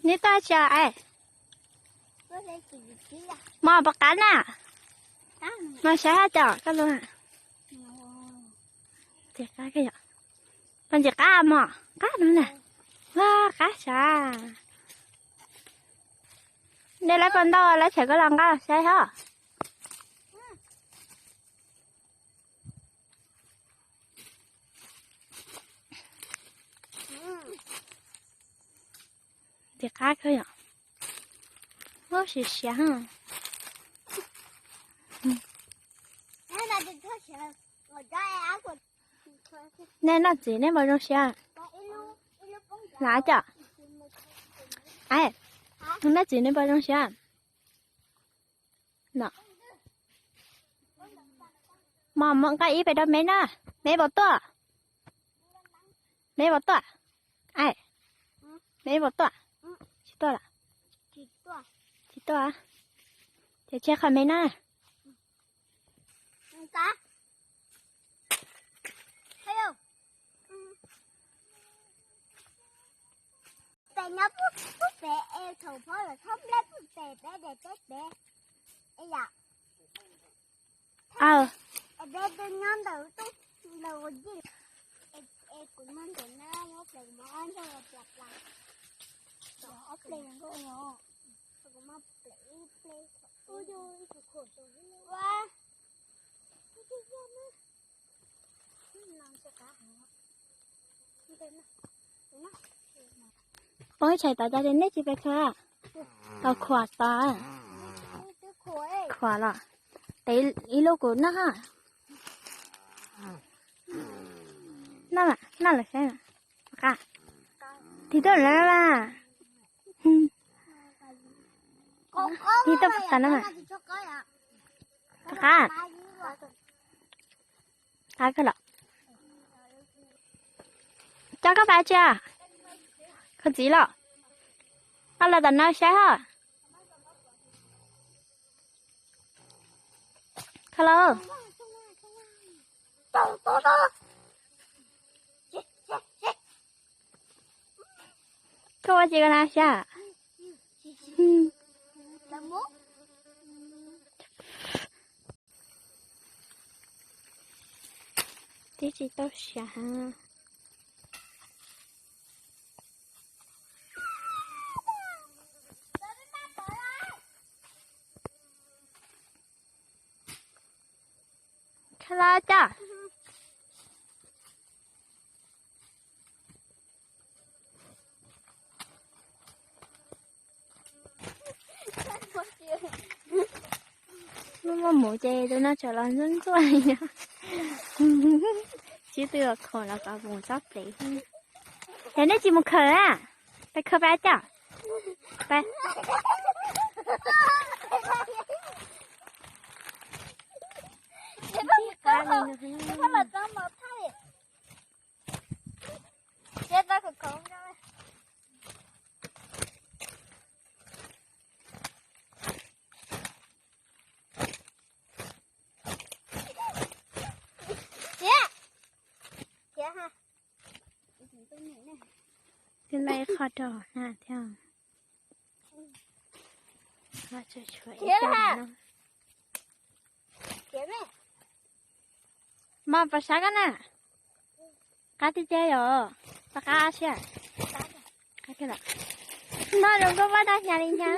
Neb tuaj tsis es? Mos puas qab na? Mos saib hab cov koj lug. Ntxim qab koj yom. Puas ntxim qab mos? Qab no na. Ua qab sav. Nej lawv puas ntau lawv tseem koj los nqa saib hab. Ntxim qab kawg yom. Ub, siav siav. Nej noj txiv nej puas zoo siab? Lav coj. Noj txiv nej puas zoo siab? Mos, muab nqa ib pem rau Meb na. Meb puas tuaj? Meb puas tuaj? Meb puas tuaj? Tsis tuaj lawm? Tsis tuaj. Ces tseg qhov Meb na. Pem nyob pub pem es thaum phob lawm txhob nplej pub pem peb de teb pem. Peb twb nyob ntawm tub ntawd ua yij. Es kuv muab ntawm na muab pem kuv muab ob ntsog los tias plas. Ob ples nkauj os. Kuv muab pem ib ples. Ua yog ib tug khuam tus ua. Poob tshais tod cas nej tsis pes khaws? Tau khuam tod. Khuam los. Tev ib lub kuv noj ha. Noj lawm saib. Tig tuaj lawm. Tig tuaj tas na. Qab. Qab kawg los. Coj koj pab tsi? Koj txiv los. Koj los tom no saib hos. Koj los. Koj ua tsi koj na sab? Twb tsis tau siav. Kha los coj. Muaj muv ces tus no tsam los ntxuaj ntxuaj li no. Sib tw los khaum los kov mus tsob plev. Yog nej tsis mus khaws na, peb khaws peb coj. Peb. Twb laj qhov rau na thiab. Mos, pab sab koj na. Qab tiag tiag yom. Pab qab siab. Noj zoo nkauj pab dab hnyav li hnyav.